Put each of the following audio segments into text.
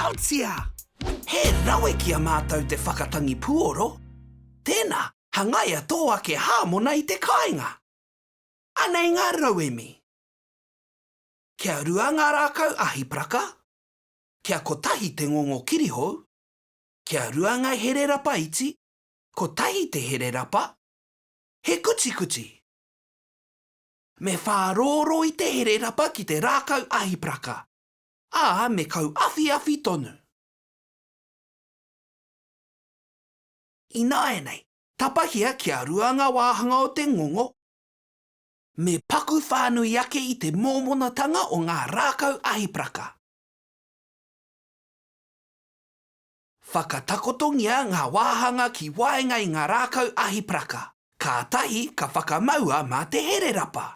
Aotia! He rawe ki a mātou te whakatangi puoro. Tēnā, hangaia tō ake hāmona i te kāinga. Anei ngā rauemi. Kia rua ngā rākau ahiparaka, kia kotahi te ngongo kirihou, kia rua ngā here rapa iti, kotahi te here rapa, he kutikuti. Me whārōrō i te here rapa ki te rākau ahiparaka, ā, me kauawhiawhi tonu. Ināianei, tapahia kia rua ngā wāhanga o te ngongo, me paku whānui ake i te mōmonatanga o ngā rākau ahiparaka. Whakatakotongia ngā wāhanga ki waenga i ngā rākau ahiparaka, kātahi ka whakamaua mā te hererapa.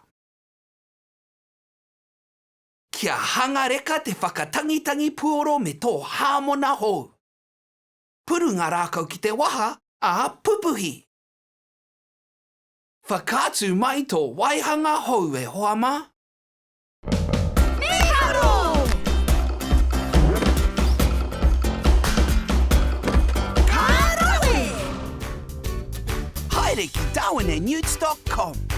Kia hanga reka te whakatangitangi puoro me tō hāmona hou. Puru ngā rākau ki te waha, ā, pupuhi! Whakaatu mai tō waihanga hou e hoa mā! Mīharo! Ka rawe! Haere ki darwinandnewts dot com.